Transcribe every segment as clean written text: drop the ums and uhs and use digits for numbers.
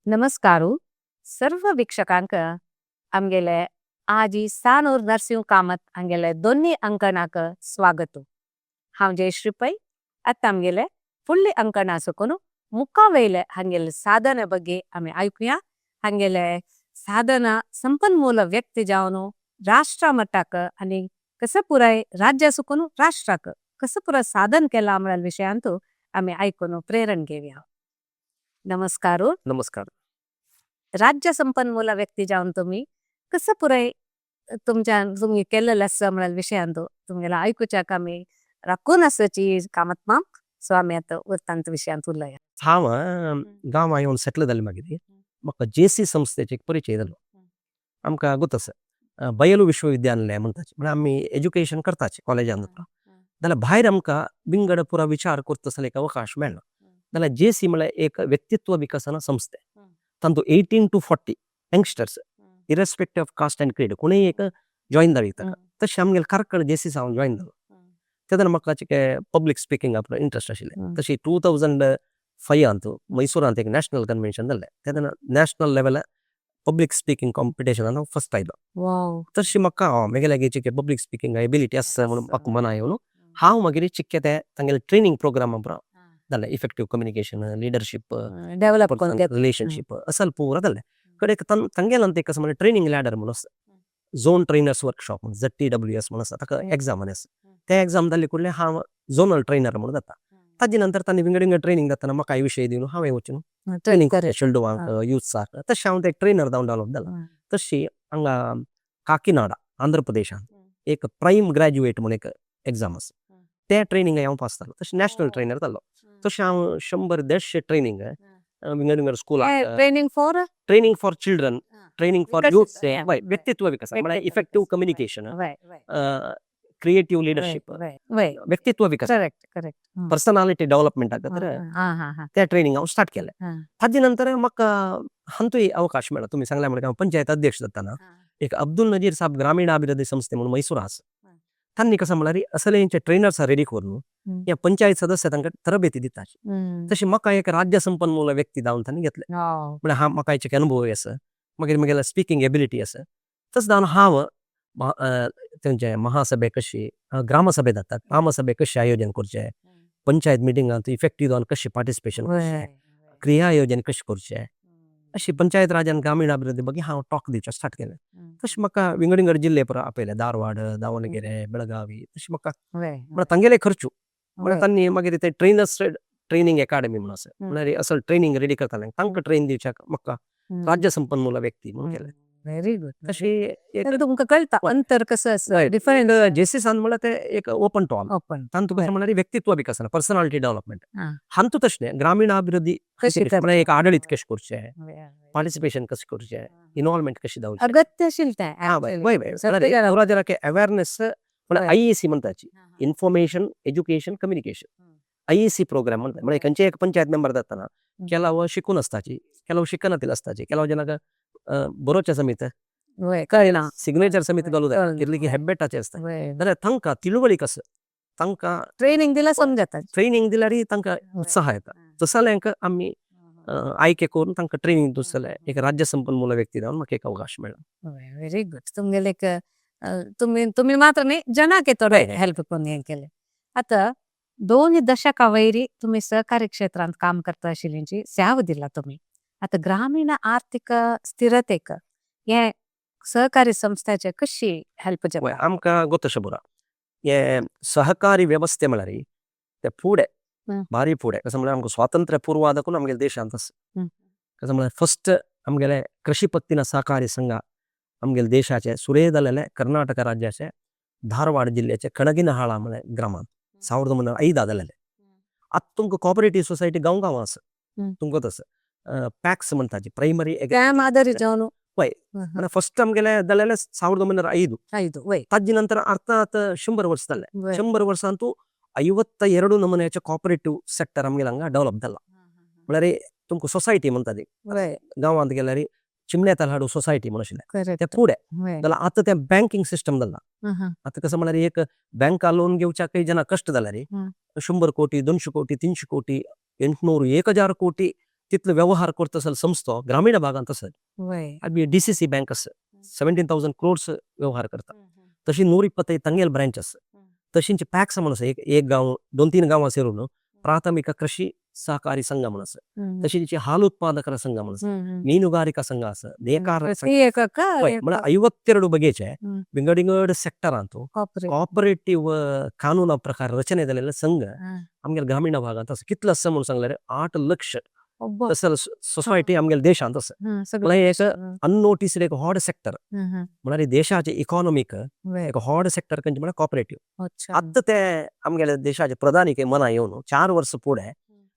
नमस्कार सर्व वीक्षकांक. आमगेले आजी सानूर नरसिंह कामत हांगेले दोन्ही अंकणाक स्वागत. हांव जयश्री पै. आतां आमगेले फुडले अंकणा सुकून मुखावयले हांगेले साधने ಬಗ್ಗೆ आमी आयकुया. हांगेले साधना संपन्मूल व्यक्ती जावन राष्ट्र मट्टाक आनी कसं पुराय राज्य सुकून राष्ट्राक कसं पुराय साधन केला म्हळ्यार विशयांतु आमी आयकून प्रेरण घेवया. नमस्कार. नमस्कार. राज्य संपन्मूल व्यक्ती जावन तुम्ही कसं पुराय तुमच्या तुम्ही केलेलं आसा म्हळ्यार विशयांतु तुमगेले आयकुच्याक आमी राखून आसची कामत माम. सो आमी आतां वृत्तांत विशयांत उलया. हांव गांवां येवन सेटल जालें. मागीर म्हाका जेसी संस्थेचे एक परिचय जालो. आमकां गोत आसा, बयलू विश्वविद्यालय म्हणटाचे, म्हळ्यार आमी एज्युकेशन करताचे कॉलेजान जाल्यार भायर आमकां विंगड पुरा विचार करता जाल्यार एक अवकाश मेळना. जाल्यार जेसी म्हळ्यार एक व्यक्तित्व विकसन संस्थे. तांतू 18 to 40 youngsters, irrespective of caste and creed, कोणूय एक जॉईन जावं ताका. तशें आमगेले कार्कळ जेसीस हांव जॉईन जालो. तेन्ना म्हाका पब्लीक स्पिकींग इंट्रस्ट आशिल्लें. तशी 2005आंत मैसुरांत एक नॅशनल कन्व्हेन्शन जाल्लें. तेन्ना नॅशनल लेवल पब्लीक स्पिकींग कॉम्पिटिशनान हांव फर्स्ट आयलो. तशी म्हाका म्हगेले लागीं पब्लीक स्पिकींग एबिलिटी आसा म्हणून म्हाका मना येवन हांव मागीर चिक्के ते तांगेले ट्रेनींग प्रोग्राम जालें, इफेक्टीव कम्युनिकेशन, लिडरशीप, डेव्हलप करून. रिलेशनशीप असल पुरा जालें. कडेक तांगेल्यान ते कसं म्हणल्यार ट्रेनींग लॅडर म्हणून आसता, झोन ट्रेनर्स वर्कशॉप म्हणून, ZTWS म्हणून आसा. ताका एग्जाम आनी आसा. ते एग्जाम जाल्ले कुडले हांव झोनल ट्रेनर म्हणून जाता. ताजे नंतर तांणी विंगड विंगड ट्रेनींग जातना म्हाका विशय दिवन हांवें वचून ट्रेनींग करचें चेडवांक, युथ्साक. तशें हांव ते ट्रेनर जावन डेव्हलप जाला. तशी हांगा काकीनाडा, आंध्र प्रदेशांत एक प्रायम ग्रॅज्युएट म्हणून एक एग्जाम आसा. ते ट्रेनींग हांव पास जालो. तशें नॅशनल ट्रेनर जालो. तशें हांव 100-150 ट्रेनींग विंगड विंगड स्कुलाक. Training for? Training for children, training for youth. व्यक्तित्व विकास म्हळ्यार इफेक्टीव कम्युनिकेशन, क्रिएटिव्ह लिडरशीप, व्यक्तित्व विकास, करेक्ट करेक्ट पर्सनालिटी डेव्हलपमेंट तर हा हा हा ते ट्रेनींग हांव स्टार्ट केलें. ताजे नंतर म्हाका हांतूय अवकाश मेळ्ळो. तुमी सांगल्या म्हणल्यार हांव पंचायत अध्यक्ष जातना एक अब्दुल नजीर साहब ग्रामीणाभिवृद्धी संस्थे म्हणून मैसूर आसा. तांणी कसं म्हळ्यार असलेंचे ट्रेनर्स रेडी करून ह्या पंचायत सदस्य तांकां तरबेती दिता. तशी म्हाका एक राज्य संपन्मूल व्यक्ती जावन तांणी घेतले. म्हळ्यार हा म्हाका हेचे अनुभव आसा, मागीर म्हगेले स्पिकींग एबिलिटी आसा. तशें जावन हांव तेंचे महासभे कशी, ग्रामसभे जातात, ग्रामसभे कशें आयोजन करचें, पंचायत मिटिंगांत इफेक्टीव जावन कशें पार्टिसिपेशन करचें, क्रिया आयोजन कशें करचें, अशी पंचायत राज आनी ग्रामीणाभिवृद्धी ಬಗ್ಗೆ हांव टॉक दिवचें स्टार्ट केलें. तशें म्हाका विंगड विंगड जिल्ले पुरा आपयले, धारवाड, दावणगेरे, बेळगावी. तशें म्हाका म्हळ्यार तांगेले खर्चू म्हळ्यार तांणी मागीर ते ट्रेनर्स ट्रेनींग अकाडमी म्हणून आसा, म्हळ्यार असल ट्रेनींग रेडी करताले, तांकां ट्रेन दिवच्याक म्हाका राज्य संपन्मूल व्यक्ती म्हणून केलें. Very good. तशी एक तुमकां कळटा अंतर कसं आसा, डिफरंट. जेसीसान म्हळ्यार ते एक ओपन टू ऑल. ओपन. तांतू कशें म्हळ्यार व्यक्तित्व विकास, पर्सनालिटी डेव्हलपमेंट. हांतू तशें ग्रामीणाभिवृद्धी कशी म्हळ्यार एक आडळीत कशें करचें, पार्टिसिपेशन कशें करचें, इन्वॉल्वमेंट कशी जावचें. अगत्य आशिल्लें तें. हा, वय वय वय अवेअरनेस म्हळ्यार IEC म्हणटाची, information education communication, IEC program म्हणटा. म्हळ्यार खंयचे एक पंचायत मेंबर जातना ಕೆಲವು शिकून आसताची, ಕೆಲವು शिकनातील आसताची, ಕೆಲವು ಜನक बरोवचे समीत कळना. सिग्नेचर समीत घालू जाय, कितली हेब्बेटाचे आसता. जाल्यार तांकां तिळवळी कसं तांकां ट्रेनिंग दिल्यार समजता. ट्रेनिंग दिल्यार तांकां उत्साह येता. तसो जाल्यार आमी आयके करून तांकां ट्रेनिंग दिता. एक राज्य संपन्मूल व्यक्ती जावन म्हाका एक अवकाश मेळ्ळो. Very good. तुमगेले एक तुम्ही तुम्ही मात्र न्ही, जनाक थोडे हेल्प करून हें केलें. आतां 2 दशकां वयरी तुमी सहकारी क्षेत्रांत काम करता आशिल्ली, सेवा दिला तुमी. आतां ग्रामीण आर्थीक स्थिरतेक हे सहकारी संस्थाचे कशी हेल्प जाता? आमकां गोत पुरा हे सहकारी वेवस्थे म्हळ्यार ते फुडें भारी फुडें. कसं म्हळ्यार आमकां स्वातंत्र्य पूर्वादकून आमगेले देशांत आसा. कसं म्हळ्यार फर्स्ट आमगेले कृषी पत्तीन सहकारी संघ आमगेले देशाचे सुरे जालेले कर्नाटक राज्याचे धारवाड जिल्ल्याचे कणगिनहाळा म्हळ्यार ग्रामांत 1905 जालेले. आतां तुमकां कॉपरेटीव सोसायटी गांव गांवां आसा. तुमकां तसं पॅक्स म्हणटाची, प्रायमरी. त्या आधारित जावन. वय. फर्स्ट आमगेले जालेले 1905. 5, वय. ताजे नंतर अर्थात 100 वर्स जाले. 100 वर्सांतू 52 नमुन्याचे कॉपरेटीव सेक्टर आमगेले हांगा डेव्हलप जाला. म्हळ्यार तुमकां सोसायटी म्हणटा ती, गांवांत गेल्यार चिमणे तलहाडू सोसायटी म्हणून आशिल्लें ते फुडें जाल्यार आतां तें बँकींग सिस्टम जाला. आतां कसं म्हळ्यार एक बँका लोन घेवच्याकय जेन्ना कश्ट जाल्यार 100 कोटी, 200 कोटी, 300 कोटी, 800, 1000 कोटी. तितलो व्यवहार करता असल संस्थो ग्रामीण भागांत आसत. डी.सी.सी बँक आसा, 17,000 क्रोर्स व्यवहार करता. तशी 125 ತಂಗೇಲ್ ब्रांच आसा. तशींच पॅक्स म्हणून आसा, एक एक गांव, दोन तीन गांवां सेरून ಪ್ರಾಥಮಿಕ ಕೃಷಿ ಸಹಕಾರಿ ಸಂಘ म्हणून आसा. तशींच ಹಾಲು ಉತ್ಪಾದಕರ ಸಂಘ म्हणून आसा, ಮೀನುಗಾರಿಕಾ ಸಂಘ आसा, ನೇಕಾರ ಸಂಘ. ಪ್ರತಿ ಏಕಕ್ಕ. हय, म्हळ्यार 52 ಬಗೆचे ವಿಂಗಡ ವಿಂಗಡ ಸೆಕ್ಟರಾಂತು कॉपरेटीव कानूना प्रकार रचने जालेले संघ आमगेले ग्रामीण भागांत आसा. कितले आसा म्हणून सांगल्यार 8 लक्ष तसले सोसायटी आमगेले देशांत आसा. सगळं. म्हळ्यार एक अननोटिस्ड एक व्हड सेक्टर, म्हळ्यार देशाचे इकॉनॉमीक एक व्हड सेक्टर खंयचें म्हळ्यार कॉपरेटीव. आतां ते आमगेले देशाचे प्रधानी मना येवन 4 वर्सां फुडें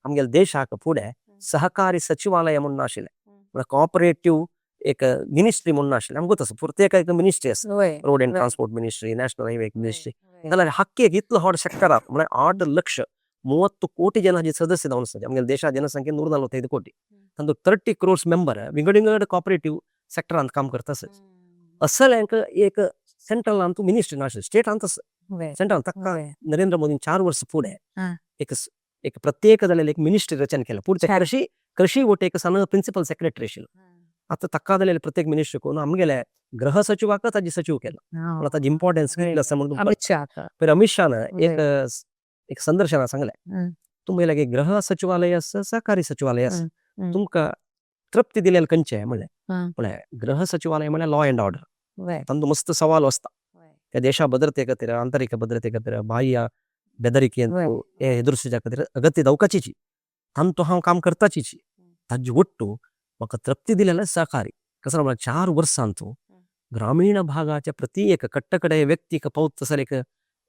आमगेले देशाक फुडें सहकारी सचिवालय म्हणून आशिल्लें, म्हळ्यार कॉपरेटीव एक मिनिस्ट्री म्हणून आशिल्लें. आमकां आसा प्रत्येक एक मिनिस्ट्री आसा, Road and Transport Ministry, National Highway Ministry. जाल्यार हक्की एक इतलो व्हड सेक्टर आहा, म्हळ्यार 8 ಲಕ್ಷ 30 ಕೋಟಿ ಜನ ಸದಸ್ಯ ಆಸೆ. ಆಮಗೇಲೆ ದೇಶ ಜನಸಂಖ್ಯೆ 145 ಕೋಟಿ, तांचो 30 ಕ್ರೋರ್ಸ್ मेंबर विंगड विंगड कॉपरेटीव सेक्टरांत काम करता आसत. असल्यांक एक सेंट्रल अंतू मिनिस्ट्री नाशिल्लें, स्टेट अंत सेंट्रल ताका नरेंद्र मोदीन 4 वर्स फुडें एक एक प्रत्येक जालेले एक मिनिस्ट्री रचन केलें. पुढचे कृषी कृषी वटे एक सण प्रिन्सिपल सेक्रेटरी आशिल्लो. आतां ताका जालेले प्रत्येक मिनिस्ट्री करून आमगेले गृह सचिवाक ताजी सचिव केलो. म्हणल्यार ताजी इम्पॉर्टन्स कितली आसा म्हणून. अमित शाह. मागीर अमित शाहन एक एक संदर्शनात सांगलें, तुमी लागीं गृह सचिवालय आसा, सहकारी सचिवालय आसा, तुमकां तृप्ती दिलेले खंयचें म्हणलें. म्हणलें गृह सचिवालय म्हणल्यार लॉ अँड ऑर्डर, तांचो मस्त सवाल आसता त्या देशा ಭದ್ರತೆ ಖಾತಿರ, ಆಂತರಿಕ ಭದ್ರತೆ ಖಾತಿರ, ಬಾಹ್ಯ ಬೆದರಿಕೆ हे ಎದುರಿಸುच्या खातीर अगत्य दवकाचीची तांचो हांव काम करताचीची. ताजी ಒಟ್ಟು म्हाका तृप्ती दिलेले सहकारी. कसो म्हळ्यार 4 वर्सांतू ग्रामीण भागाच्या प्रति एक कट्टकडे व्यक्तीक पावत तसले एक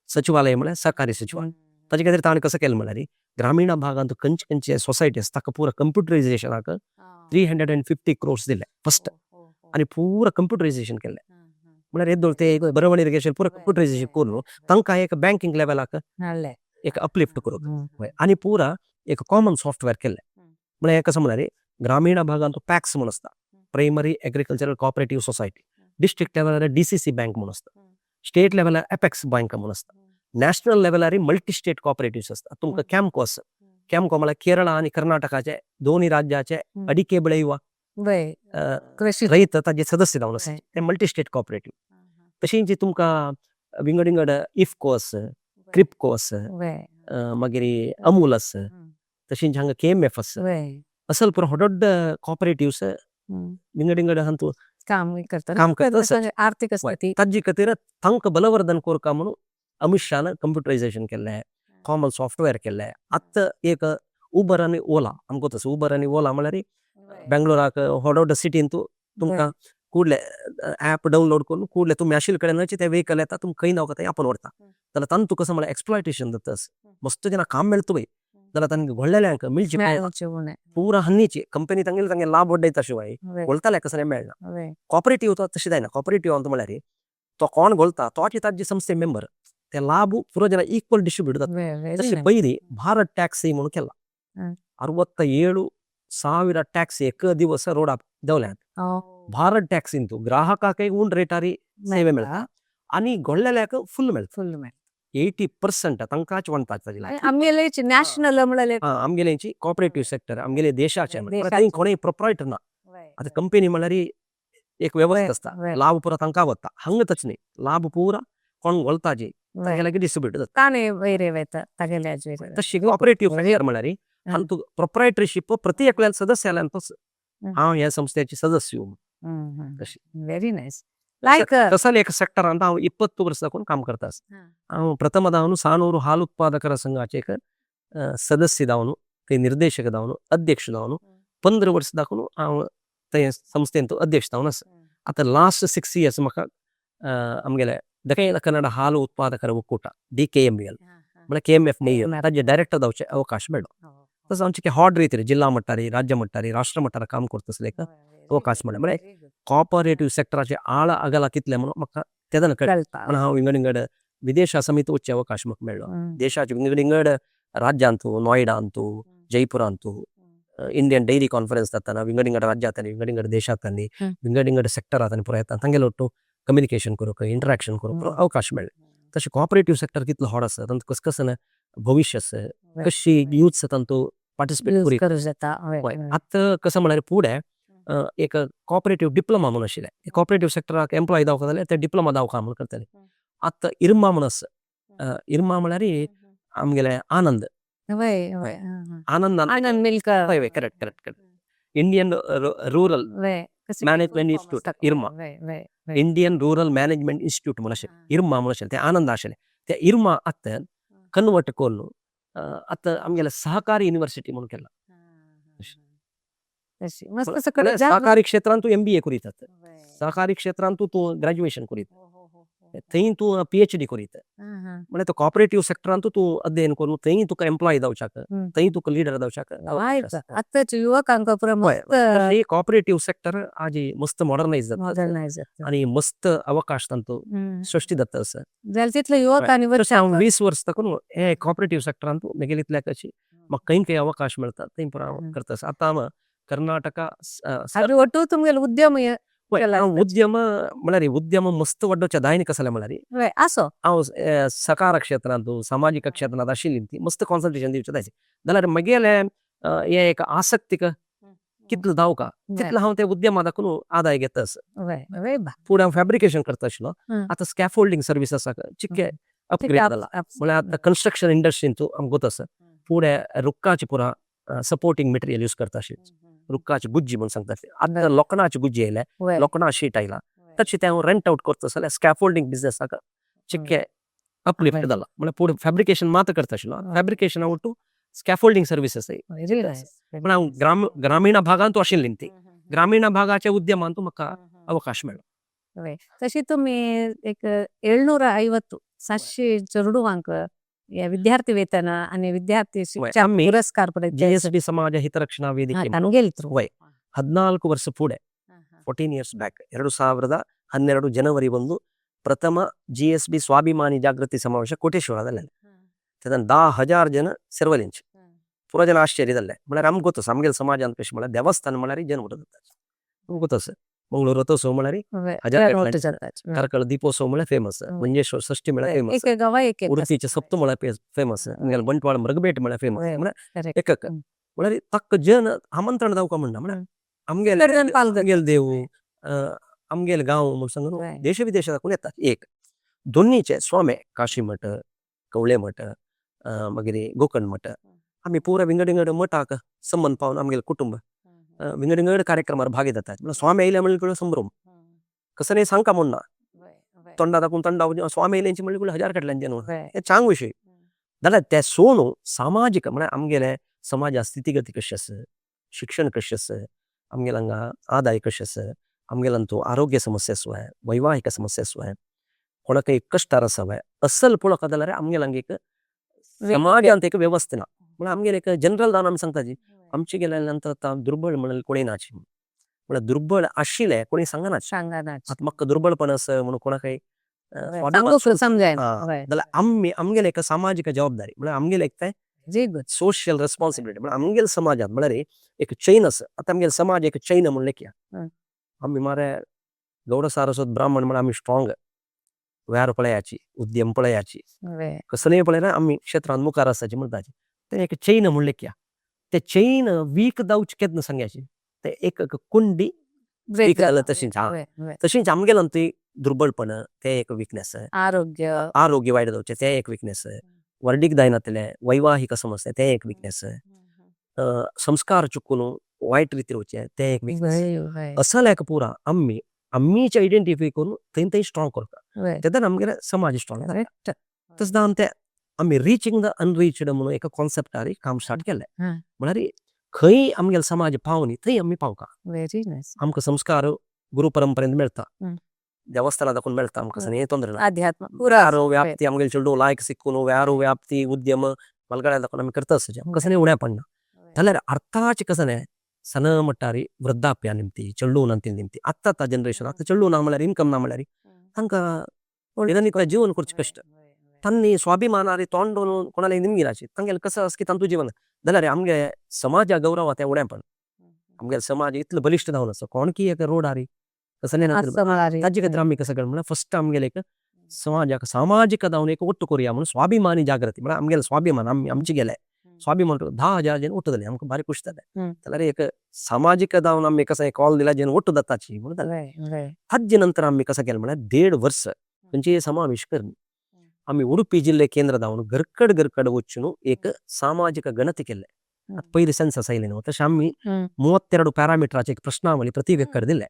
सचिवालय म्हळ्यार सहकारी सचिवालय. ताजे खातीर ताणें कसो केलें म्हळ्यार ग्रामीण भागांत खंयचे खंयचे सोसायटी आसा ताका पुरा कंप्युटरायझेशनाक 350 क्रोर्स दिले फस्ट आनी पुरा कंप्युटरायझेशन केल्लें. म्हळ्यार येदोळ ते एक बरवणी इरिगेशन पुरा कंप्युटरायझेशन करून तांकां एक बँकिंग लेवलाक एक अपलिफ्ट करूंक. हय, आनी पुरा एक कॉमन सॉफ्टवेअर केल्लें. म्हळ्यार कसो म्हळ्यार ग्रामीण भागांत पॅक्स म्हणून आसता, primary agricultural cooperative society, district लेवलार डी.सी.सी बँक म्हणून आसता, स्टेट लेवलार एपेक्स बँक म्हणून आसता, नॅशनल लेवलार मल्टी स्टेट कॉपरेटिव्स आसता. तुमकां कॅम्को आसा, कॅम्को म्हळ्यार केरळा आनी कर्नाटकाचे दोनूय राज्याचे अडिके ಬೆಳೆಯುವ कृषी रैत ताजे सदस्य जावन आसा, ते मल्टी स्टेट कॉपरेटीव. तशींच तुमकां विंगड विंगड इफको आसा, क्रिपको आसा, मागीर अमूल आसा, तशींच हांगा के.एम.एफ आसा. असल पुरो व्हड व्हड कॉपरेटिव्स विंगड विंगड हांतू काम करतात. काम करता. आर्थिक स्थिती. ताजे खातीर तांकां बलवर्धन करका म्हणून अमित शाहन कंप्युटरायझेशन केल्लें, कॉमन सॉफ्टवेअर केल्लें. आतां एक उबर आनी ओला आमकां तसो उबर आनी ओला म्हळ्यार बेंगलोराक व्हड व्हड सिटींतू तुमकां ಕೂಡಲೇ ॲप डाउनलोड करून ಕೂಡಲೇ तुमी आशिल्ले कडेन ते वेहिकल येता, तुमकां खंय नाका थंय आपोवन व्हरता. जाल्यार तांतू कसो म्हळ्यार एक्सप्लॉयटेशन जाता, मस्त जना काम मेळटा पळय, जाल्यार तांकां व्हडलेल्यांक मेळची पुरा हन्नीची कंपनी तांगेले तांगे लाभ वाडयता शिवाय घोळटाले कसलें मेळना. कॉपरेटीव तशें जायना. कॉपरेटीव अंत म्हळ्यार तो कोण घोळटा तोच ताजी संस्थे मेंबर, ते लाभ पुरो जನ ಈಕ್ವಲ್ ಡಿಸ್ಟ್ರಿಬ್ಯೂಟ್ जाता. तशें पयलीं भारत टॅक्सी म्हणून केला, 67,000 टॅक्सी एक दिवस रोडा देंवल्यात. भारत टॅक्सींतू ग्राहकाक उण रेटारी सेवे मेळटा आनी गोडलेल्याक फुल मेळटा. फुल मेळटा. 80% तांकांच वणटा. आमगेले नॅशनल म्हळ्यार आमगेलेची कॉपरेटीव सेक्टर आमगेले देशाचे थंय कोणूय प्रोप्रायटर ना. आतां कंपनी म्हळ्यार एक व्यवस्था आसता, लाभ पुरा तांकां वता. हांगा तशें न्ही, लाभ पुरा कोण घोळटा जी तांगे लागीं डिस्ट्रिब्यूट जाता. ताणे वयर वयता तागेले. तशी कॉपरेटीव सेक्टर म्हळ्यार हातूंत प्रोप्रायटरशीप प्रति एकल्यान सदस्य तोच हांव ह्या संस्थेचे सदस्य. तशी व्हेरी नायस लायक. तसले एक सेक्टरांत हांव 20 वर्सां साकून काम करता आसा. हांव प्रथम जावन सानूर हाल उत्पादकರ संघाचे एक सदस्य जावन, थंय निर्देशक जावन, अध्यक्ष जावन, 15 वर्सां दाखून हांव थंय संस्थेंत अध्यक्ष जावन आसा. आतां लास्ट 6 इयर्स म्हाका आमगेले दक्षिण कन्नड हाಲು उत्पादकರ ಒಕ್ಕೂಟ, ಡಿ.ಕೆ.ಎಂ.ಎಲ್, म्हळ्यार के.एम.एफ ताजे डायरेक्टर जावचे अवकाश मेळ्ळो. तसो आमचे हॉड रीतीन जिल्हा मट्टारी, राज्य मट्टारी, राष्ट्र मट्टार काम करता आसले एक अवकाश मेळ्ळो. म्हळ्यार कॉपरेटीव सेक्टराचे आळ अगला कितले म्हणून म्हाका तेदना कळ्ळें. म्हणून हांव विंगड विंगड विदेशा समेत वचचे अवकाश म्हाका मेळ्ळो. देशाचे विंगड विंगड राज्यांतू, नोयडांतू, जयपुरांतू इंडियन डेअरी कॉन्फरन्स जाताना विंगड विंगड राज्यांतनी, विंगड विंगड देशांतनी, विंगड विंगड सेक्टरांनी पुराय येता, तांगेले ಒಟ್ಟು कम्युनिकेशन करूंक, इंटरेक्शन करूंक अवकाश मेळ्ळे. तशें कॉपरेटीव सेक्टर कितलो व्हड आसा, तांकां कस कशें भविश्य आसा, कशी युथ्स तांतू पार्टिसिपेट यूज करी करूं जाता हय हय हय. आतां कसं म्हळ्यार फुडें एक कॉपरेटीव डिप्लोमा म्हणून आशिल्लें कॉपरेटीव सेक्टराक एम्प्लॉय जावका जाल्यार ते डिप्लोमा जावका म्हणून करताले. आतां इर्मा म्हणून आसा, इर्मा म्हळ्यार आमगेले आनंद. वय वय. आनंद आनंद मिल्क. हय हय, correct correct correct. Indian rural management institute IRMA. वय वय वय. इंडियन रुरल मॅनेजमेंट इन्स्टिट्यूट म्हणून आशिल्लें, इर्मा म्हणून आशिल्लें, तें आनंद आशिल्लें. ते इर्मा आतां कन्वर्ट करून आतां आमगेले सहकारी युनिवर्सिटी म्हणून केला. मस्त सगळें. सहकारी क्षेत्रांत तूं एमबीए करीतात, सहकारी क्षेत्रांत तूं ग्रॅज्युएशन करीत, थंय तूं पीएचडी करीत, म्हळ्यार तो कॉपरेटीव सेक्टरांत तूं अध्ययन करून थंय तुका एम्प्लॉय जावच्याक, थंय तुका लिडर जावच्याक. आतांच्या युवकांक पुरो मस्त कॉपरेटीव सेक्टर आज मस्त मॉडर्नायज जाता मॉडर्नायज जाता आनी मस्त अवकाश तांतू सृश्टी जाता आसा. जाल्यार तितले युवकांनी तशें हांव 20 वर्स ताकून हे कॉपरेटीव सेक्टरांत म्हगेले इतल्याक अशी म्हाका खंय खंय अवकाश मेळटा थंय पुरो हांव करता. आतां हांव कर्नाटका ಒಟ್ಟು तुमगेले उद्यम उद्यम म्हळ्यार उद्यम मस्त वाडोवच्या दायनी कसले म्हळ्यार आसो हांव सकार क्षेत्रांत सामाजीक क्षेत्रांत आशिल्ली ती मस्त कॉन्संट्रेशन दिवचें जाय जाल्यार म्हगेले हे एक आसक्तीक कितलो धांवका तितलो हांव ते उद्यमा दाखून आदाय घेता आसा. फुडें हांव फॅब्रिकेशन करता आशिल्लो, आतां स्कॅफोल्डींग सर्वीस आसा चिक्के अपग्रेड जाला, म्हळ्यार आतां कन्स्ट्रक्शन इंडस्ट्रीन आमकां गोत आसा. फुडें रुखाची पुरा सपोर्टींग मटेरियल यूज करता आशिल्ले, रुखाची गुज्जी म्हणून सांगता, आतां लोखणाची गुज्जी आयल्या, लोखणा शीट आयला, तशें तें हांव रेंट आवट करता जाल्यार स्कॅफोल्डींग बिजनसाक चिक्के अपलिफ्ट जाला. म्हळ्यार फुडें फॅब्रिकेशन मात्र करता आशिल्लो, फॅब्रिकेशन आवट टू स्कॅफोल्डींग सर्विसीस म्हळ्यार हांव ग्रामीण भागांत आशिल्ली ती ग्रामीण भागाच्या उद्यमांत म्हाका अवकाश मेळ्ळो. तशी तुमी एक 750 700 चेडवांक विद्यार्थी वेतन आणि विद्यार्थी शिक्षा पुरस्कार जीएसबी समाज ಹಿತರಕ್ಷಣಾ ವೇದಿಕೆ 14 ವರ್ಷ ಫುಡೆ 14 ಇಯರ್ಸ್ ಬ್ಯಾಕ್ 2012 ಜನವರಿ 1 ಪ್ರಥಮ ಜಿಎಸ್ಬಿ ಸ್ವಾಭಿಮಾನಿ ಜಾಗೃತಿ ಸಮಾವೇಶ ಕೋಟೇಶ್ವರದಲ್ಲಿ 10,000 ಜನ ಸೆರ್ವಲಿಂಚ್ ಪೂರ ಜನ ಆಶ್ಚರ್ಯದಲ್ಲೇ म्हळ्यार आमकां ಗೊತ್ತು आमगेले समाज ಅಂತ कशें म्हळ्यार देवस्थान म्हळ्यार जन उरता ಗೊತ್ತು सर. मंगळूर रथोत्सव म्हळ्यार हजार ಕಾರ್ಕಳ ದೀಪೋತ್ಸವ म्हळ्यार ಫೇಮಸ್, ಮಂಜೇಶ್ವರ ಷಷ್ಠಿ म्हळ्यार ಫೇಮಸ್, ಉಡುಪಿचे ಸಪ್ತ म्हळ्यार ಫೇಮಸ್, ಬಂಟ್ವಾಳ ಮೃಗಬೇಟೆ म्हळ्यार ಫೇಮಸ್, म्हळ्यार एकक म्हळ्यार तक्क जन आमंत्रण जावका म्हणना म्हळ्यार आमगेले आमगेले देव आमगेले गांव म्हणून सांगून देश विदेशात दाखोवन येतात. एक दोन्हीचे स्वामे काशी मठ, कवळे मठ, मागीर गोकर्ण मठ, आमी पुरा विंगड विंगड मठाक संबंद पावन आमगेले कुटुंब विंगड विंगड कार्यक्रमार भागी जातात. म्हळ्यार स्वामी आयले म्हणल्यार संभ्रम कसं नाही सांगका म्हण ना तोंडा दाखोवन तोंडा स्वामी आयल्यांची म्हणल्यार हजार कडल्यान जन हे चांग विशय. जाल्यार ते सोडून सामाजीक म्हळ्यार आमगेले समाजा स्थितीगती कशी आसा, शिक्षण कशें आसा, आमगेले हांगा आदाय कशें आसा, आमगेले तो आरोग्य समस्या आसू, वैवाहिक समस्या आसू, कोणाकय कश्टार आसा असल पळोवंक जाल्यार आमगेले हांगा एक समाजांत एक व्यवस्था ना. म्हळ्यार आमगेले एक जनरल जावन आमी सांगता जी आमचे गेल्या नंतर आतां दुर्बळ म्हणल्यार कोणी नाची म्हळ्यार दुर्बळ आशिल्ले कोणी सांगना, आतां म्हाका दुर्बळपण आसा म्हणून कोणाकय जाल्यार आमी आमगेले एक सामाजीक जबाबदारी म्हळ्यार आमगेले एक तें सोशल रेस्पॉन्सिबिलिटी म्हळ्यार आमगेले समाजांत म्हळ्यार एक चैन आसा. आतां आमगेले समाज एक चैन म्हणून लेखया आमी मारे गौड सारस्वत ब्राह्मण म्हळ्यार आमी स्ट्रॉंग वेव्हार पळयाची, उद्यम पळयाची, कसलेय पळयल्यार आमी क्षेत्रांत मुखार आसाची म्हणटाची तें एक चैन म्हणून लेखया. ते चैन वीक जावची केन्ना सांगयाची ते एक कुंडी वीक जाल्या तशीच तशीच आमगेल्यान ती दुर्बळपण ते एक विकनेस, आरोग्य आरोग्य वायट जावचें ते एक विकनेस, वर्डीक जायनातलें वैवाहिक समस्या ते एक विकनेस, संस्कार चुकून वायट रितीन वचचें ते एक विकनेस. असले एक पुरा आमी आमीच आयडेंटिफाय करून थंय थंय स्ट्रॉंग करता तेन्ना आमगेले समाज स्ट्रॉंग जाता. तशें जावन ते आमी रिचींग the अनरिच्ड म्हणून एक कॉन्सेप्टार काम स्टार्ट केलें. म्हळ्यार खंय आमगेले समाज पावनी थंय आमी पावका. आमकां संस्कार गुरु परंपरेन मेळटा, देवस्थानां दाखोवन मेळटा, आमकां सगळें तोंदरे ना. अध्यात्म व्याप्ती आमगेले चेडूं लायक शिकून व्यारो व्याप्ती उद्यम मलगड्या दाखोवन आमी करता आसचे कसलें उणें पडना. जाल्यार अर्थाचें कसं न्ही सण म्हणटारी वृद्धाप्या निमती चेडूं निमती आतां आतां जनरेशन आतां चेडूं ना म्हणल्यार इनकम ना म्हणल्यार तांकां जीवन करचें कश्ट, तांणी स्वाभिमानारी तोंड कोणाले निमगिनाची तांगेलें कसं आसा की तांतू जीवन. जाल्यार आमगे समाजा गौरव तें उणें पडना. आमगेले समाज इतलो बलिश्ट जावन आसा कोण की एक रोडारी कसलें ना ताजे खातीर आमी कसं म्हणल्यार फस्ट आमगेले एक समाजाक सामाजीक जावन एक ಒಟ್ಟು ಕೊರಿया म्हणून स्वाभिमानी जागृती म्हळ्यार आमगेले स्वाभिमान आमी आमचे गेले स्वाभिमान 10,000 जन ಒಟ್ಟು जाले आमकां भारी खुश जालें. जाल्यार एक सामाजीक जावन आमी कसो कॉल दिला जेन ಒಟ್ಟು जाताची म्हणून जालें. वय वय ताजे नंतर आमी कसं केलें म्हळ्यार 1.5 वर्स खंयचीय समावेश करन आमी उडुपी जिल्ले केंद्र जावन घरकड घरकड वचून एक सामाजिक गणती केल्ले. पयली सेन्सस आयले न्हू तशें आमी 32 पॅरामिटराचे एक प्रश्नावली प्रति व्यक्कर दिले.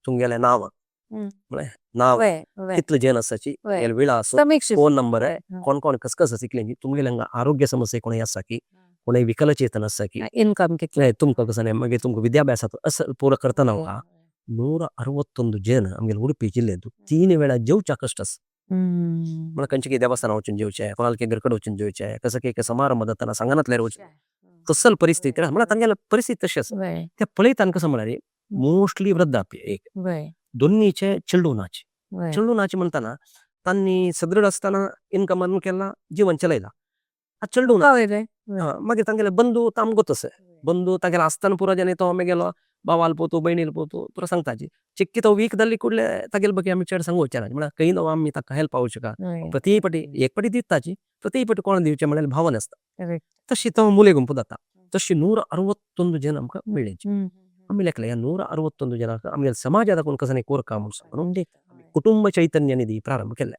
तुमगेलें नांव म्हळ्यार नांव वय वय कितले जन आसाची, वय. विळास, समीक्षित फोन नंबर आहे, कोण कोण कस कस शिकले, तुमगेले हांगा आरोग्य समस्या कोणय आसा की, कोणय विकलचेतन आसा की, इनकम कितले, तुमकां कसं मागीर तुमकां विद्याभ्यासात असं पुरो करतना 161 जन आमगेले उडुपी जिल्ल्यांत 3 वेळा जेवच्या कश्ट आसा. म्हळ्यार खंयचे देवस्थाना वचून जेवचे, कोणाक घरकड वचून जेवचे, कसं एक समारंभ जाताना सांगनातल्यार वचून, कसल परिस्थिती म्हळ्यार तांगेले परिस्थिती तशी आसा. ते पळयताना कसं म्हळ्यार मोस्टली वृद्धाप्य एक, दोन्हीचे चेडूं नाच, चेडूं नाच म्हणटाना तांणी सदृढ आसतना इनकमान केला जीवन चलयला, चेडूं नाच मागीर तांगेले बंधू आमकां तसो बंधू तांगेले आसतना पुरो जाले तो आमी गेलो भावाल पोतू भयणील पोतू पुरो सांगताची चिक्की तो वीक जाल्ली कुडले तागेले बगे आमी चड सांगू वचना म्हळ्यार खंय न्हू आमी ताका हेल्प आवश्यक प्रति पटी एक पटी दिताची प्रति पटी कोण दिवचे म्हळ्यार भावना आसता. तशी तो मुले गुंपू जाता. तशी 161 जन आमकां मेळ्ळेची. आमी लेखले ह्या 161 जनांक आमगे समाजात कोण कसं कोरका म्हणून कुटुंब चैतन्य निधी प्रारंभ केल्ले.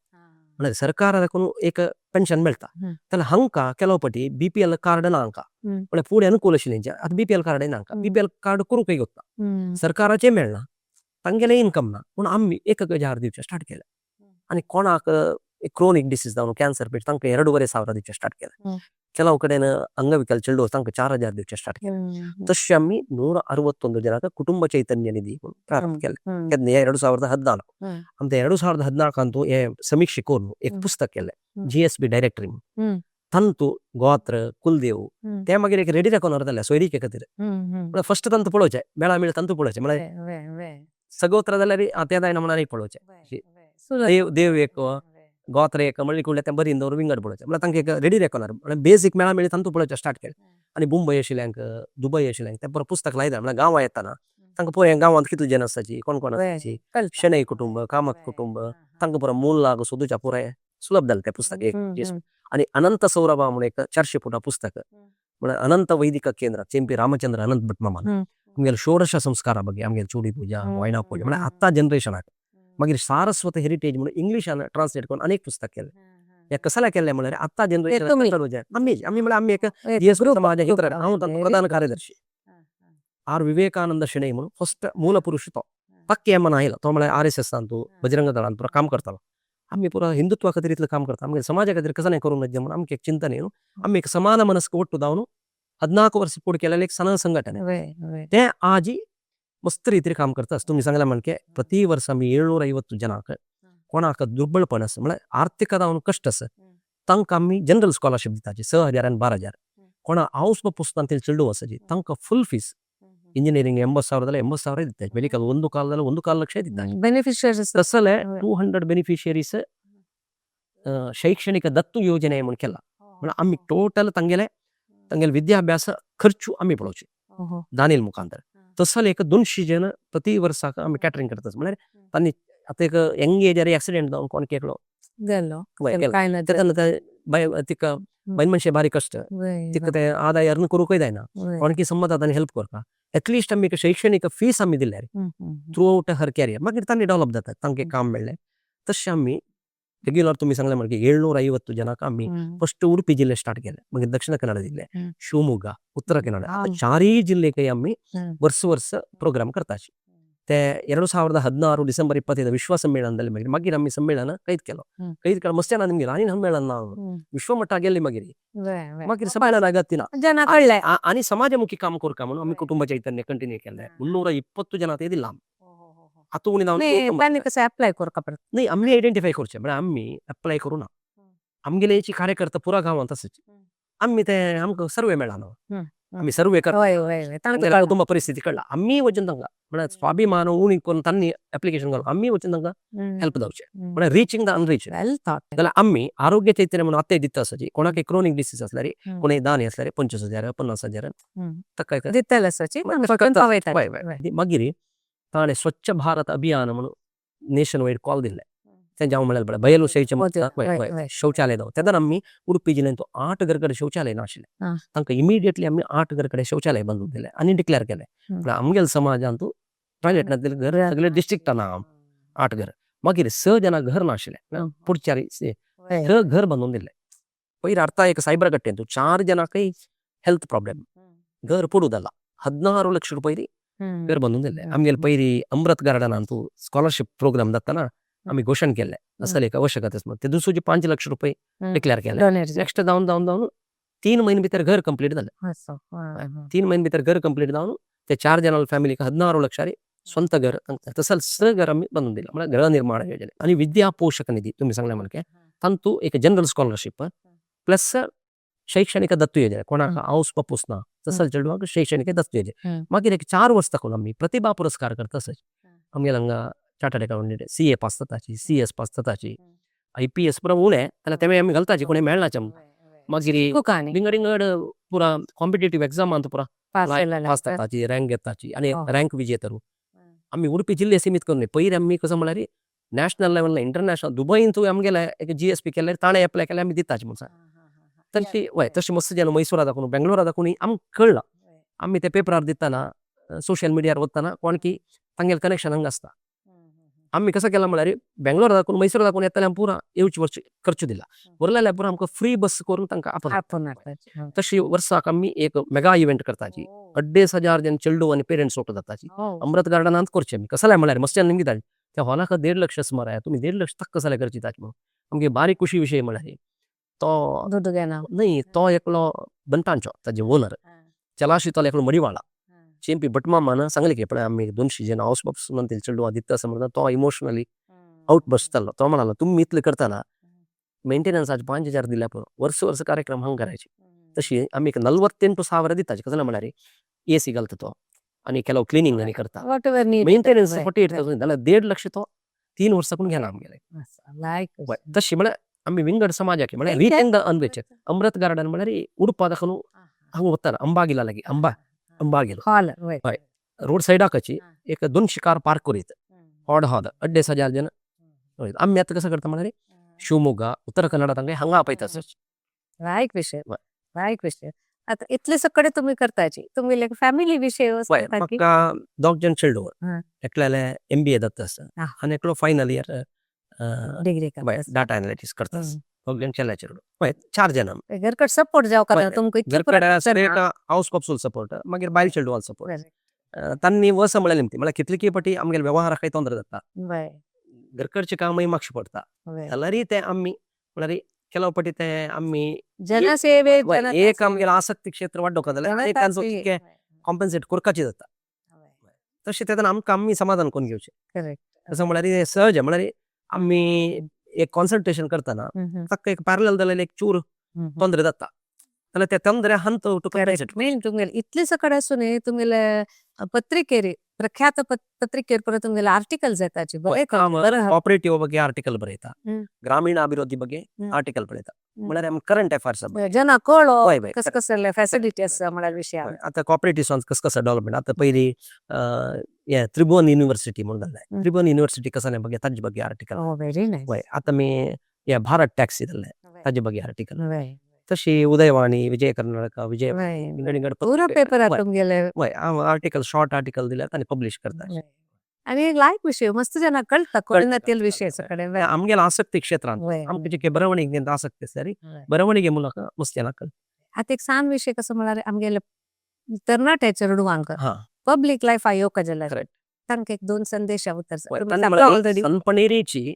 म्हळ्यार सरकारा दाखोवन एक पेन्शन मेळटा जाल्यार हांकां ಕೆಲವು पटी बी पी एल कार्ड ना हांकां, म्हळ्यार फुडें अनुकूल आशिल्लें आतां बी पी एल कार्ड ना हांकां, बी पी एल कार्ड करूंकय गोत्ता, सरकाराचें मेळना, तांगेलें इनकम ना, पूण आमी 1,000 दिवचें स्टार्ट केलें. आनी कोणाक क्रोनीक डिसीज जावन कॅन्सर पेशंट तांकां 2,500 दिवचें स्टार्ट केलें. ಕೆಲವು कडेन अंगविकल चेडू तांकां 4,000 दिवचें स्टार्ट केलें. तशें आमी 161 जनांक कुटुंब चैतन्य निधी प्रारंभ केलें. केन्ना 2014. आमचे 2014 हे समीक्षे करून एक पुस्तक केलें, GSB directory. ತಂತು ಗೋತ್ರ ಕುಲದೇವು ते मागीर एक रेडी रेकॉर्ड जालें सोयरीके खातीर. म्हळ्यार फर्स्ट तंतु पळोवचें, मेळा मेळ तंतु पळोवचें, म्हळ्यार सगोत्र जाल्यार तें जायना म्हणून आनीक पळोवचें, देव देव एक गोत्र एक म्हणल्यार कुडले तें बरी दवर विंगड पळोवचें, म्हळ्यार तांकां एक रेडी रेकॉर्डर म्हळ्यार बेजीक मेळा मेळी तंतु पळोवचें स्टार्ट केलें. आनी मुंबय आशिल्ल्यांक दुबय आशिल्ल्यांक तें बरें पुस्तक लायता, म्हळ्यार गांवां येतना तांकां पळय गांवांत कितले जन आसाची, कोण कोण आसाची, शेणै कुटुंब, कामत कुटुंब, तांकां पुरो मूल लाग सोदूच्या पुराय सुलभ जालें तें पुस्तक एक. आनी अनंत सौरभा म्हणून एक 400 फुटा पुस्तक म्हळ्यार अनंत वैदिक केंद्र चेंपी रामचंद्र अनंत भट मामान आमगेले षोडश संस्कारा ಬಗ್ಗೆ आमगेले चोडी पूजा वायणा पूजा म्हळ्यार आतां जनरेशनाक. मागीर सारस्वत हेरिटेज म्हणून इंग्लिशान ट्रान्सलेट करून अनेक पुस्तक केलें. हे कसल्या केल्लें म्हळ्यार आतां जनरेशन आमी आमी म्हळ्यार आमी एक समाज हांव प्रधान कार्यदर्शी आर विवेकानंद शेणै म्हणून फर्स्ट मूल पुरुष तो पक्के एमन आयलो तो म्हळ्यार R S S Antu Bajrang दळान पुरो काम करतालो. आमी पुरो हिंदुत्वा खातीर इतलें काम करता, आमगे समाजा खातीर कसं नाही करूं नज म्हणून आमकां एक चिंतन येवन आमी एक समान मनस्क ಒಟ್ಟು जावन 14 वर्स फुडें केलेलें एक सण संघटन तें आजी मस्त रीतीर काम करता. तुमी सांगलें म्हणके प्रति वर्स आमी 750 जनांक कोणाक दुर्बळपण आसा म्हळ्यार आर्थीक जावन कश्ट आसा तांकां आमी जनरल स्कॉलरशीप दिताची 6,000 आनी 12,000. कोणा हावस पुस्तकांतील चेडूं आसाची तांकां फुल फीस, ಇಂಜಿನಿಯರಿಂಗ್ 80,000 जाल्यार 80,000 दिता, ಮೆಡಿಕಲ್ 1.25 जाल्यार 1.25 ಲಕ್ಷ दिता. ಬೆನಿಫಿಷಿಯರೀಸ್ तसले 200 ಬೆನಿಫಿಷಿಯರೀಸ್ ಶೈಕ್ಷಣಿಕ ದತ್ತು ಯೋಜನೆ म्हणून केला. म्हळ्यार आमी टोटल तांगेले तांगेले विद्याभ्यास खर्चू आमी पळोवचे दानील मुखांतर. तसले एक 200 जन प्रति वर्साक आमी कॅटरिंग करतात, म्हळ्यार तांणी आतां एक यंग एजार एक्सिडेंट जावन कोण केलो गेलो गेलो. काय ना तेन्ना ते बाय तिका बायल मनशे भारी कश्ट, तिका ते आदाय अर्न करूंकय जायना, कोणकी संमत तांणी हेल्प करता एटलिस्ट आमी एक शैक्षणिक फीस आमी दिल्यार थ्रू आवट हर कॅरियर मागीर तांणी डेव्हलप जाता, तांकां काम मेळ्ळें. तशें आमी रेग्युलर तुमी सांगलें म्हणल्यार 750 जनांक आमी फर्स्ट उडुपी जिल्ले स्टार्ट केले, मागीर दक्षिण कन्नड जिल्ले, शिवमोग्गा, उत्तर कन्नड, आतां चारय जिल्लेकय आमी वर्स वर्स प्रोग्राम करताची. ते 2016 ಡಿಸೆಂಬರ್ 25 ವಿಶ್ವ ಸಮ್ಮೇಳನದಲ್ಲಿ मागीर मागीर आमी ಸಮ್ಮೇಳನ ಕೈದ್ केलो, ಕೈದ್ केलो मस्त ನಿಮ್ಗೆ ಆನಿ ಸಮ್ಮೇಳನ ವಿಶ್ವಮಟ್ಟ गेल्ली मागीर मागीर ಸಮ್ಮೇಳನ ಅಗತ್ಯನ ಜನ कळ्ळे आनी समाजमुखी काम करका म्हणून आमी कुटुंब चैतन्य कंटिन्यू केलें. 320 जन आतां दिला आतां उणी तांणी कसं अप्लाय करका पडटा? न्ही आमी आयडेंटिफाय करचें, म्हळ्यार आमी अप्लाय करूं ना, आमगेले कार्यकर्ता पुरा गांवांत आसाची, आमी ते आमकां सर्वे मेळना, आमी सर्वे करता, हय हय हय तांकां कुटुंब परिस्थिती कळ्ळा, आमी वचून तांकां म्हळ्यार स्वाभिमान उणी करून तांणी एप्लिकेशन घालून आमी वचून तांकां हेल्प जावचें, म्हळ्यार reaching the unreach. Well thought. जाल्यार आमी आरोग्य चैतन्य म्हणून आतां दिता आसाची, कोणाक क्रोनीक डिसीज आसल्यार कोणूय दानी आसल्यार 25,000 50,000 ताका दितले आसाची. मागीर ताणें स्वच्छ भारत अभियान म्हणून नेशन वायड कॉल दिल्लें. तेंचे हांव म्हळ्यार पळय बयलो शौच वय, वय वय, वय वय. शौचालय दाव तेन्ना आमी उडुपी जिल्ह्यांत आठ घर कडेन शौचालय नाशिल्लें. तांकां इमिडिएटली आमी 8 घर कडेन शौचालय बांदून दिलें आनी डिक्लेअर केलें. पूण आमगेले समाजांत टॉयलेट नासलें घर सगळे डिस्ट्रिक्टान 8 घर. मागीर 6 जाणां घर नाशिल्लें पुढच्यारी 6 घर बांदून दिलें. पयर अर्थ एक सायबर कट्टेंत 4 जणांकय हेल्थ प्रॉब्लेम घर पडू जाला 16 लक्ष रुपये घर बांदून दिले. आमगेले पयरी अमृत गार्डनांत स्कॉलरशीप प्रोग्राम जाताना आमी घोशण केल्लें असल एक आवश्यकता आसा ते दुसरे 5 लाख रुपये डिक्लेअर केले. नेक्स्ट जावन जावन जावन 3 म्हयने भितर घर कंप्लीट जालें. 3 म्हयने भितर घर कंप्लीट जावन ते 4 जाणां फॅमिलीक 16 लक्षांनी स्वंत घर तसं 6 घर आमी बांदून दिलां म्हळ्यार गृह निर्माण योजने. आनी विद्या पोशक निधी तुमी सांगलें म्हणके तांतू एक जनरल स्कॉलरशीप प्लस शैक्षणिक दत्तू योजना कोणाक हावस बापूस ना तसं चेडवांक शैक्षणिक दत्तू योजना. मागीर एक 4 वर्सां दाखोवन आमी प्रतिभा पुरस्कार करता तसोच आमगेले हांगा chartered accountant CA pass जाताची CS pass जाताची IPS पुरा उणें जाल्यार तेमी आमी घालताची कोणी मेळनाचे आमकां. मागीर विंगड विंगड पुरा कॉम्पिटेटीव एग्जामांत पुरा पास पास जाताची रँक घेताची आनी रँक विजेतर आमी उडुपी जिल्ले सीमीत करून पयर आमी कसो म्हळ्यार नॅशनल लेवल इंटरनॅशनल दुबयंत आमगेले एक GSP केल्ले ताणें एप्लाय केलें आमी दिताची म्हणून सांग. तशी वय तशें मस्त जाण मैसूरा दाखोवन बेंगलोरा दाखोवन आमकां कळ्ळां आमी ते पेपरार दितना सोशल मिडियार वतना कोण की तांगेलें कनेक्शन हांगा आसता. आमी कसो केलां म्हळ्यार बेंगलोरा दाखोवन मैसूरा दाखोवन येतले पुरा येवचे वर्स खर्च दिला उरलेले पुरा आमकां फ्री बस करून तांकां आपोवन. तशी वर्साक आमी एक मेगा इव्हेंट करताची 2500 जण चेडू आनी पेरंट्स वोट जाताची अमृत गार्डनांत करचे आमी कसले म्हळ्यार मस्त निमगिता त्या हॉलाक 1.5 लक्ष सुमार आया तुमी 1.5 लक्ष तक कसले खर्च दिताची म्हणून आमगे बारीक खुशी विशय म्हळ्यार तो न्हय तो एकलो बंटांचो ताजे ओनर चलाशी तो एकलो मडिवाळा चेंपी भटमामान सांगले की पळय आमी 200 जण हावस बाप्स म्हणतील चेडवां दिता आसा म्हणून तो इमोशनली आवट बस जालो. तो म्हणालो तुमी इतलें करतना मेंटेनन्साचे 5000 दिल्या पुरो वर्स वर्स कार्यक्रम हांगा करायचे. तशी आमी एक 48,000 दिताची कसलें म्हळ्यार AC घालता तो आनी ಕೆಲವು क्लिनींग आनी करता मेंटेनन्स 48,000 जाल्यार 1.5 लक्ष तो 3 वर्सां करून घेना आमगेले. तशी म्हळ्यार आमी विंगड समाजाक म्हळ्यार reaching the unreached Amrit garden म्हळ्यार उडपा दाखोवन हांगा वतना अंबागिला लागीं अंबागिल हॉल हय रोड सायडाकची एक 200 कार पार्क करीत व्हड हॉल 2500 जण. आमी आतां कसो करता म्हळ्यार शिवमोग्गा उत्तर कन्नडा तांकां हांगा आपयता. लायक विशय लायक विशय. आतां इतले सगळे तुमी करताची तुमगेले फॅमिली विशय म्हाका 2 जण चेडूं एकल्याले MBA जाता आसा आनी एकलो final year degree data analytics करता. 2 जण चेडूं हय 4 जाणां. घरकडे सपोर्ट जावका तुमकां घरकडे हावस बापसूल सपोर्ट मागीर बायल चेडवाल सपोर्ट तांणी वर्स म्हळ्यार निमती म्हळ्यार कितले पटी आमगेले व्यवहाराकय तोंदर जाता घरकडचें कामय मागचें पडटा जाल्यारय ते आमी म्हळ्यार ಕೆಲವು पटी ते आमी जनसेवे एक आमगेले आसक्ती क्षेत्र वाडोवंक जाल्यार तांचो कॉम्पन्सेट करपाची जाता. तशें तेन्ना आमकां आमी समाधान करून घेवचें. तशें म्हळ्यार सहज म्हळ्यार आमी एक कॉन्संट्रेशन करतना ताका एक पॅरलल जाल्यार एक चूर ತೊಂದರೆ जाता जाल्यार ते ತೊಂದರೆ हंत मेन तुमगेले इतले सकड आसून तुमगेले पत्रिकेर प्रख्यात पत्रिकेर परत तुमगेले आर्टिकल्स येताची बरें कॉपरेटिव्ह ಬಗ್ಗೆ आर्टिकल बरयता, ग्रामीण अभिवृद्धी ಬಗ್ಗೆ आर्टिकल बरयता, म्हळ्यार आमी करंट अफेयर्स जना कळो कस कसले फॅसिलिटी आसा म्हळ्यार विशय. आतां कॉपरेटिव्ह कस कसं डेव्हलपमेंट आतां पयलीं हे त्रिभुवन युनिव्हर्सिटी म्हणून जाल्लें, त्रिभुवन युनिव्हर्सिटी कसं ಬಗ್ಗೆ ताजे ಬಗ್ಗೆ आर्टिकल. Very nice. हय आतां आमी हे भारत टॅक्सी जाल्लें ताजे ಬಗ್ಗೆ आर्टिकल. तशी उदयवाणी, विजय कर्नाटक, विजय विंगड विंगड पुरो पेपर तुमगेले. हय हांव आर्टिकल शॉर्ट आर्टिकल दिल्यार आनी पब्लिश करता. आनी एक लायक विशय मस्त जना कळटा कळना विशय सगळे. आमगेले आसक्ती क्षेत्रांत आमकां जे बरवणीक आसक्ती आसल्यार बरवणीगे ಮೂಲಕ मस्त जना कळटा. आतां एक सान विशय कसो म्हळ्यार आमगेले तरणाटे चेडवांक पब्लीक लायफा येवका जाल्यार तांकां एक 2 संदेश उतर. सनपणेरीची